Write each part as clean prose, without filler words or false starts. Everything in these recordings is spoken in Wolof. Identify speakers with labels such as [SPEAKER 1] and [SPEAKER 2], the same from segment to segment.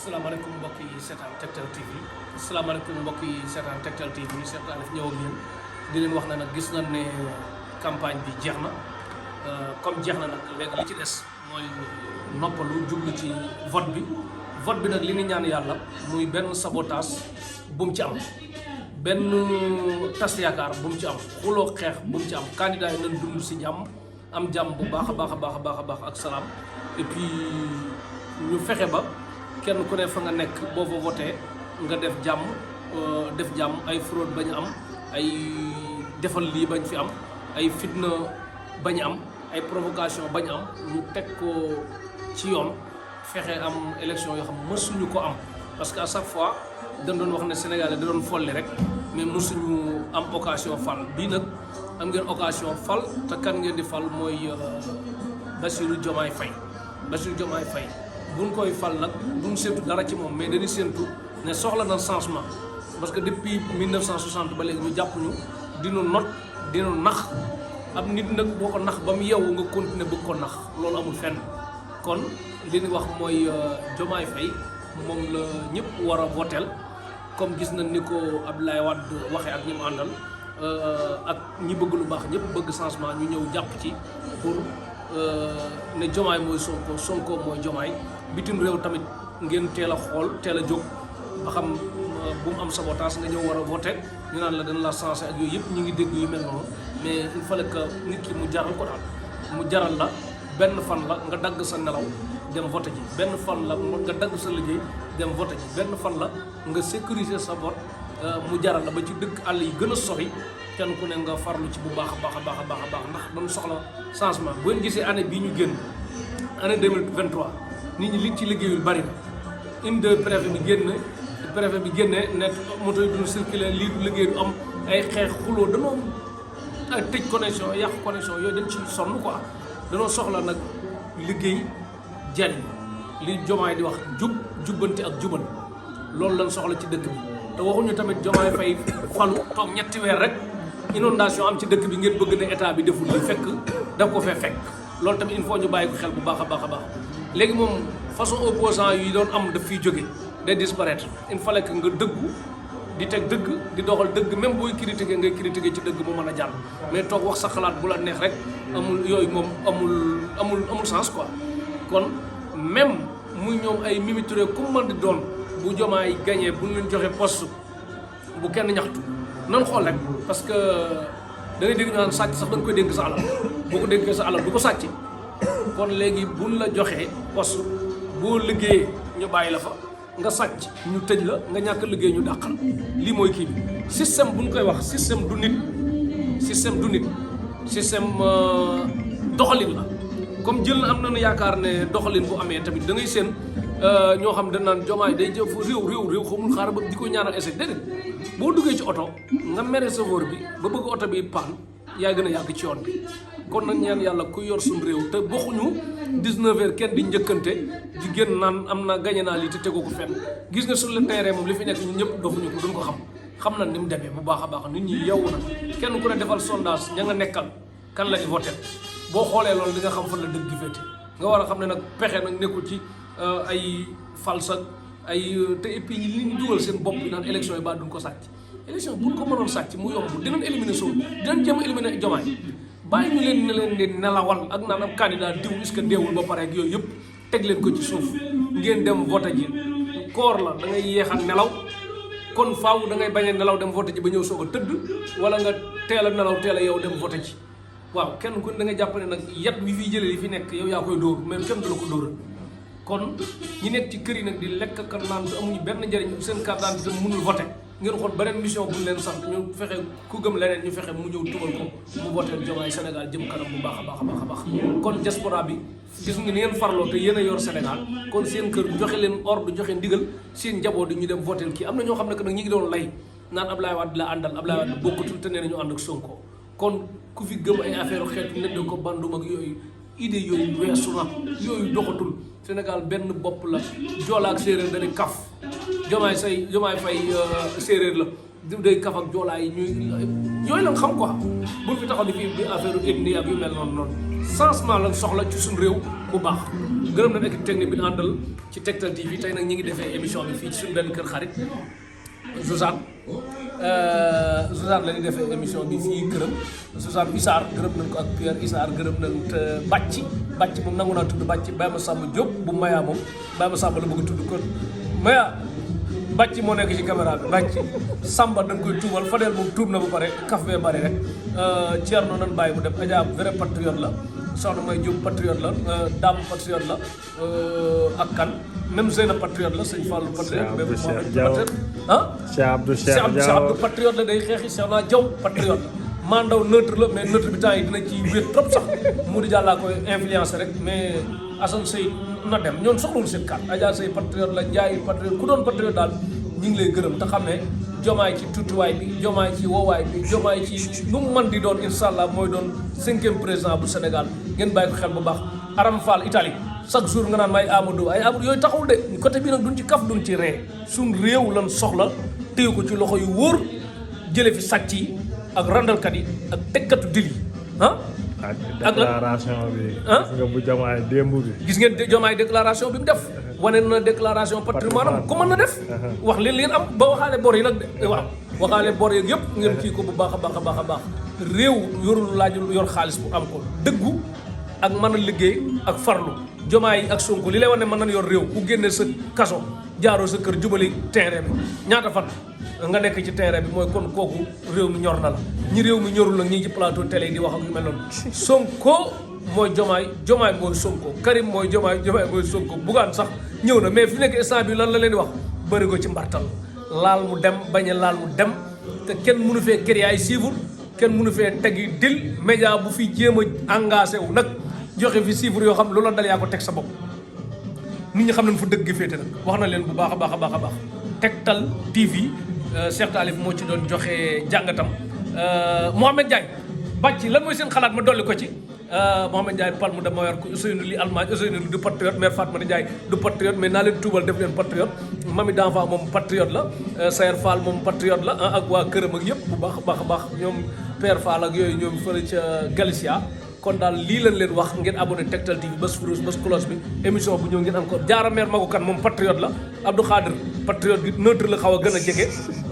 [SPEAKER 1] asalaamaaleykum mbokk yi seetaan Tektal TV asalaamaaleykum mbokk yi seetaan Tektal TV Cheikh Talif ñëw ak yéen di leen wax na nag gis nañ ne campagne bi jeex na comme jeex na nag léegi li ci des mooy noppalu jublu ci vote bi nag li ni ñaan yàlla muy benn sabotage bu mu ci am benn tas yaakaar bu mu ci am xuloo xeex bu mu ci am candidat yi nañ dund si jàmm am jàmm bu baax a baax ak salaam et puis ñu fexe ba kenn ku ne fa nga nekk boo fa voté nga def jàmm ay fraude bañ am ay defal lii bañ fi am ay fitna bañ am ay provocation bañ am ñu teg ko ci yoon fexe am élection yoo xam mësuñu ko am parce que à chaque fois dañ doon wax ne Sénégal da doon folli rek mais mësuñu am occasion fal bii nag am ngeen occasion fal te kan ngeen di fal mooy Bassirou Diomaye Faye buñ koy fal nag duñ séntu dara ci moom mais dañuy séntu ne soxla na changement parce que depuis 1960 ba léegi ñu jàpp ñu dinu not dinu nax ab nit nag boo ko nax ba mu yeewu nga continuer bëgg ko nax loolu amul fenn kon li ñu wax mooy Diomaye Faye moom la ñëpp war a votel comme gis nañ ni ko Abdoulaye Wade waxee ak ñi mu àndal ak ñi bëgg lu baax ñëpp bëgg changement ñu ñëw jàpp ci pour ne Diomaye mooy Sonko mooy Diomaye bitim réew tamit ngeen teel a xool teel a jóg ba xam bu mu am sabotage nga ñëw war a voté ñu naan la dana la sensé ak yooyu yëpp ñu ngi dégg yu mel noonu mais il fallait que nit ki mu jaral ko daal mu jaral la benn fan la nga dagg sa nelaw dem voté ji benn fan la nga dagg sa liggéey dem voté ji benn fan la nga sécuriser sa vote mu jaral la ba ci dëkk àll yi gën a sori kenn ku ne nga farlu ci bu baax a baax ndax dañu soxla changement bu ngeen gisee année bii ñu génn année 2023 nit ñi li ci liggéeyul bari na une de préfet bi génne ne moto yi duñu circuler lii du liggéey du am ay xeex xuloo danoo ay tëj connexion yàq connexion yooyu dañ ci sonn quoi danoo soxla nag liggéey jariñ li Diomaye di wax jubbanti ak jubal loolu lañ soxla ci dëkk bi te waxuñu tamit Diomaye Faye falu toog ñetti weer rek inondation am ci dëkk bi ngeen bëgg ne état bi deful li fekk daf ko fee fekk loolu tamit il faut ñu bàyyi ko xel bu baax a baax léegi moom façon opposant yi doon am daf fiy jóge day disparaître il fallait que nga dëggu di teg dëgg di doxal dëgg même booy critiquer ngay critiquer ci dëgg mu mën a jàll mais toog wax sa xalaat bu la neex rek amul yooyu moom amul sens quoi kon même muy ñoom ay Mimi Touré ku mën di doon bu Diomaye gagné bu ñu leen joxe poste bu kenn ñaxtu nan xool rek parce que da ngay dégg ñu naan sàcc sax da nga koy dénk sa alal boo ko dénkee sa alal du ko sàcc kon léegi buñ la joxee poste boo liggéeyee ñu bàyyi la fa nga sàcc ñu tëj la nga ñàkk liggéey ñu dàqal lii mooy kii bi système bu ñu koy wax système du nit doxalin la comme jël na am nañu yaakaar ne doxalin bu amee tamit da ngay seen ñoo xam dañ naan Diomaye day jëf réew xamul xaar ba di ko ñaanal essai déedéet boo duggee ci oto nga mere chauffeur bi ba bëgg oto bi paan yaa gën a yàgg ci yoon bi kon nag ñaan yàlla ku yor suñu réew te bokkuñu 19h kenn di njëkkante di génn naan am na gañe naa lii te tegu ko fenn gis nga sur le terrain moom li fi nekk ñun ñëpp dofuñu ko duñ ko xam na ni mu demee bu baax a baax nit ñi yeewu na kenn ku ne defal sondage ña nga nekkal kan la di voté boo xoolee loolu di nga xam fan la dëgg gi féete nga war a xam ne nag pexe nag nekkul ci ay falsa ay te et puis li ñu dugal seen bopp bi naan élection yi ba duñ ko sàcc élection buñ ko mënoon sàcc mu yomb dinañ éliminer Sonko dinañ jéem a éliminer Diomaye bàyyi ñu leen ne leen di nelawal ak naan am candidat diw est-ce que deewul ba pare ak yooyu yëpp teg leen ko ci suuf ngeen dem voté ji koor la da ngay yeex a nelaw kon faaw da ngay bañ a nelaw dem voté ji ba ñëw soog a tëdd wala nga teel a nelaw teel a yow dem voté ji waaw kenn ku da nga jàpp ne nag yat wi fiy jëlee li fi nekk yow yaa koy dóor mais kenn du la ko dóoral kon ñi nekk ci kër yi nag di lekk kan naan te amuñu benn njëriñ seen carte d'identité mënul voté ngeen xool beneen mission bu ñu leen sant ñu fexe ku gëm leneen ñu fexe mu ñëw tugal ko mu voté Diomaye Sénégal jëm kanam bu baax a baax kon diaspora bi gis nga ni ngeen farloo te yéen a yor Sénégal kon seen kër joxe leen ordre joxe ndigal seen njaboot di ñu dem voté kii am na ñoo xam ne que nag ñi ngi doon lay naan Abdoulaye Wade la àndal Abdoulaye Wade bokkatul te nee nañu ànd ak Sonko kon ku fi gëm ay affaire xeetu nedd ko bandum ak yooyu idée yooyu weesu na yooyu doxatul Sénégal benn bopp la Joola ak séeréer dañuy kaf Diomaye Faye séeréer la day kaf ak Joola yi yooyu lañ xam quoi buñ fi taxaw di fi affaire ethnie ak yu mel noonu changement lañ soxla ci suñu réew bu baax gërëm nañ équipe technique bi ñu àndal ci Tektal TV tey nag ñi ngi defee émission bi fii ci suñu benn kër xarit Zouzane la ñuy defee émission bi fii këram Zouzane Issar gërëm nañ ko ak Pierre Issar gërëm nañ te bàcc moom nangu naa tudd bàcc Baye Massamba Diop bu Maya moom Baye Massamba la bëgg a tudd kon Maya bàcc moo nekk ci caméra bi bàcc Samba dañ koy tuubal Fadel moom tuub na ba pare kaf bee bari rek Thierno nan bàyyi mu dem Adja vrai patriote la soxna may Diop patriote la Dame patriote la ak kan même Zeyna patriote la sëñ Fallou patriote même patriote Cheikh Abdou patriote la day xeexi Cheikh naa Diaw patriote maa ndaw neutre la mais neutre bi temps yi dina ci wéet trop sax mu di jàllaa koy influencé rek mais Assane Sey na dem ñoon soxlawul seen kat Adja Sey patriote la Ndiaye patriote ku doon patriote daal ñu ngi lay gërëm te xam ne jomaay ci tuutiwaay bi jomaay ci woowaay bi jomaay ci lu mu mën di doon incha allah mooy doon 5e président bu Sénégal ngeen bàyyi ko xel bu baax Aram Fall Italie chaque jour nga naan may Amadou ay Amadou yooyu taxul de côté bii nag duñ ci kaf duñ ci ree suñ réew lan soxla téye ko ci loxo yu wóor jële fi sàcc yi ak randalkat yi ak tekkatu dil yi
[SPEAKER 2] ak déclaration bi gis nga bu jomaay démb bi
[SPEAKER 1] gis ngeen jomaay déclaration bi mu def wane na déclaration patrimoine am ko mën na def wax leen am ba waxaale bor yi nag de waaw waxaale bor yi yëpp ngeen kii ko bu baax a baax réew yorul laajul yor xaalis bu am ko dëggu ak mën a liggéey ak farlu jomaay ak Sonko li lay wane mën nañ yor réew ku génne sa kaso jaaroo sa kër jubali terrain bi ñaata fan nga nekk ci terrain bi mooy kon kooku réew mi ñor na la ñi réew mi ñorul nag ñi ci plateau télé yi di wax ak yu mel noonu Sonko mooy jomaay mooy Sonko Karim mooy jomaay mooy Sonko Bougane sax ñëw na mais fi nekk instant bi lan la leen di wax bëri ko ci mbartal laal mu dem bañ a laal mu dem te kenn mënu fee créer ay chiffres kenn mënu fee tegi dil média bu fi jéem a engagé wu nag joxe fi chiffres yoo xam loola dal yaa ko teg sa bopp nit ñi xam nañ fu dëgg gi féete nag wax na leen bu baax a baax Tektal TV Cheikh Talif moo ci doon joxe jàngatam Mohamed Ndiaye bàcc lan mooy seen xalaat ma dolli ko ci Mohamed Ndiaye palme de Mallorca Ousseynou Ly Allemagne Ousseynou Ly du patriote mère Fatma Ndiaye du patriote mais naa leen tuubal def leen patriote Mami d'enfant moom patriote la Sayer Fall moom patriote la ak waa këram ak yëpp bu baax a baax ñoom Père Fall ak yooyu ñoom fële ca Galicia kon daal lii lañ leen wax ngeen abonné Tektal TV bés furus bés cloche bi émission bu ñëw ngeen am ko jaara mère magu kan moom patriote la Abdou Khadir patriote gi neutre la xaw a gën a jege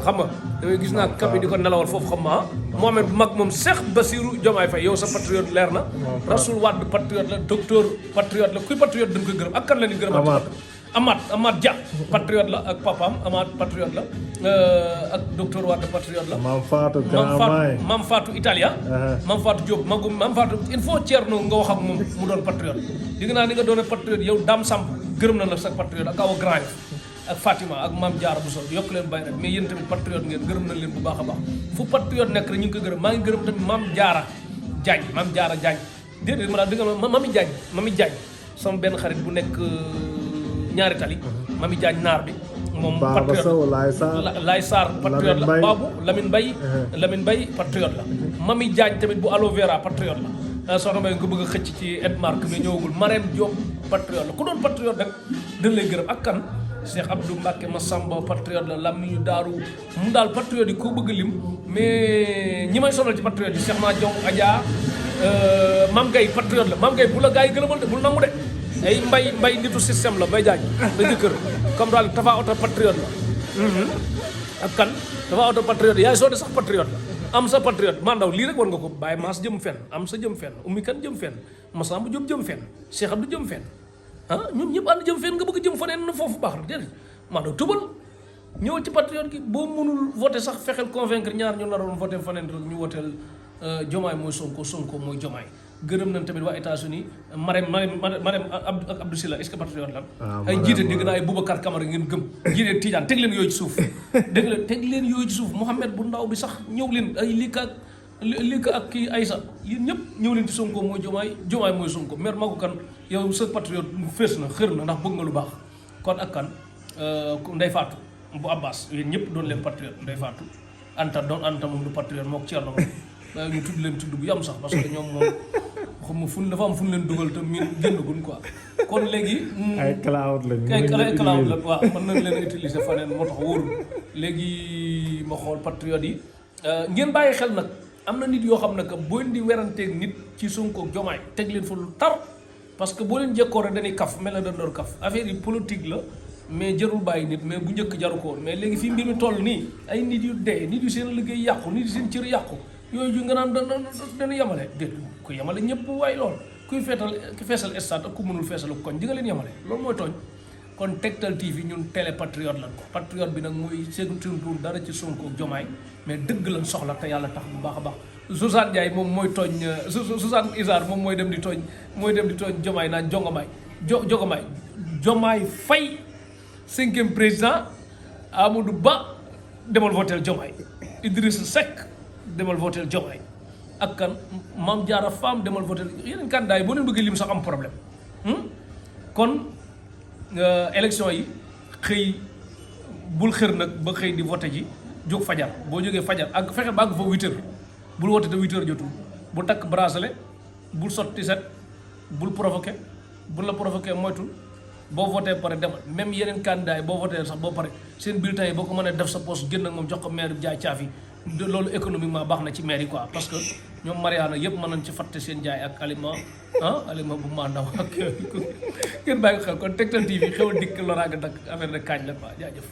[SPEAKER 1] xam nga damay gis naa kap yi di ko nelawal foofu xam ma Mohamed bu mag moom Cheikh Bassirou Diomaye Faye yow sa patriote leer na Rasoul Wade patriote la docteur patriote la kuy patriote dañ koy gërëm ak kan la ni gërëm Amath Dia patriote la ak papaam Amath patriote la ak docteur Wade patriote la Mam Fatou Italia Mam Fatou Diop Mam Fatou il faut Thierno nga wax ak moom mu doon patriote di nga naa ni nga doone patriote yow Dame Samb gërëm na la sa patriote ak Awa Grand ak Fatima ak Mame Diarra Bousso yokk leen bàyyi rek mais yéen tamit patriote ngeen gërëm nañ leen bu baax a baax fu patriote nekk rek ñu ngi ko gërëm maa ngi gërëm tamit Mame Diarra Diagne déedéet ma daal di nga Mami Diagne sama benn xarit bu nekk ñaari tali Mami Diagne naar bi moom patriote Laay Sarr patriote la Babou Lamine Mbaye patriote la Mami Diagne tamit bu aloe vera patriote la soxna Mbaye nga ko bëgg a xëcc ci Edmark mais ñëwagul Marème Diop patriote la ku doon patriote rek dañ lay gërëm ak kan Cheikh Abdou Mbacke Massamba patriote la Lamine Daaru mu daal patriote yi ko bëgg lim mais ñi may sonal ci patriote yi Cheikh Ma Diaw Adja Mame Gueye patriote la Mame Gueye bu la gars yi gërëmal de bul nangu de ay mbay nitu système la Mbaye Diagne da jëkkër comme daal Tafa Oto patriote la ak kan Tafa Oto patriote yaay soo de sax patriote la am sa patriote mandaw lii rek war nga ko bàyyi maas jëm fenn am sa jëm fenn ummi kan jëm fenn Massamba Diop jëm fenn Cheikh Abdou jëm fenn ñoom ñëpp ànd jëm fenn nga bëgg jëm faneen na foofu baax na déedéet mandaw tubal ñëwal ci patriote gi boo mënul voté sax fexeel convaincre ñaar ñu naroon voté faneen rek ñu woteel Diomaye mooy Sonko mooy Diomaye gërëm nañ tamit waa États-Unis Marème ak Abdou Sylla est-ce que patriote la ay jiite dégg naa ay Boubacar Camara ngeen gëm jiite Tidiane teg leen yooyu ci suuf teg leen yooyu ci suuf Mouhamed bu ndaw bi sax ñëw leen ay lii ka ak kii Aïssa yéen ñëpp ñëw leen ci Sonko mooy Diomaye mooy Sonko maire magu kan yow sa patriote fees na xër na ndax bëgg nga lu baax kon ak kan Ndeye Fatou bu Abbas yéen ñëpp doon leen patriote Ndeye Fatou Anta moom du patriote mook Thierno waaye ñu tudd leen tudd bu yam sax parce que ñoom moom xam nga fun dafa am fu ñu leen dugal te miin génnaguñ quoi kon léegi.
[SPEAKER 2] ay cloud lañ
[SPEAKER 1] ay cloud la waaw mën nañ leen utiliser faneen moo tax wóorul léegi ma xool patriote yi ngeen bàyyi xel nag am na nit yoo xam ne que boo di weranteeg nit ci Sonko ak Diomaye teg leen fa lu tar parce que boo leen jëkkoo rek dañuy kaf mel na dañ doon kaf affaire yi politique la mais jarul bàyyi nit mais bu njëkk jaru ko woon mais léegi fii mbir mi toll nii ay nit yu dee nit yu seen liggéey yàqu nit yu seen cër yàqu yooyu nga naan dañu yemale déet ku yemale ñëpp waaye lool kuy feesal stade ak ku mënul feesal koñ di nga leen yemale loolu mooy tooñ kon Tektal TV ñun télé patriote lan ko patriote bi nag mooy seen tur dara ci Sonko Diomaye mais dëgg lan soxla te yàlla tax bu baax a baax Sousane Ndiaye moom mooy tooñ Sousane Isar moom mooy dem di tooñ Diomaye naan Jomaay Faye 5e président Amadou Ba demal votel Diomaye Idrissa Seck demal votel Diomaye ak kan Mame Diarra Fam demal votel yeneen candidat yi boo leen bëggee lim sax am problème kon élection yi xëy bul xër nag ba xëy di voté ji jóg fajar boo jógee fajar ak fexe ba àgg fa 8h bul wote te 8h jotul bul takk bracelet bul sotti set bul provoqué bul la provoqué moytul boo voté pare demal même yeneen candidat yi boo voté sax boo pare seen bulletin yi boo ko mënee def sa poste génn ak moom jox ko maire bi jaay caaf yi loolu économiquement baax na ci maire yi quoi parce que ñoom Mariana yëpp mën nañ ci fatte seen jaay ak aliment aliment bu maandaw ak ngeen bàyyi ko xel kon Tektal TV xewal dikk loraanga dak affaire de kaañ la quoi jaajëf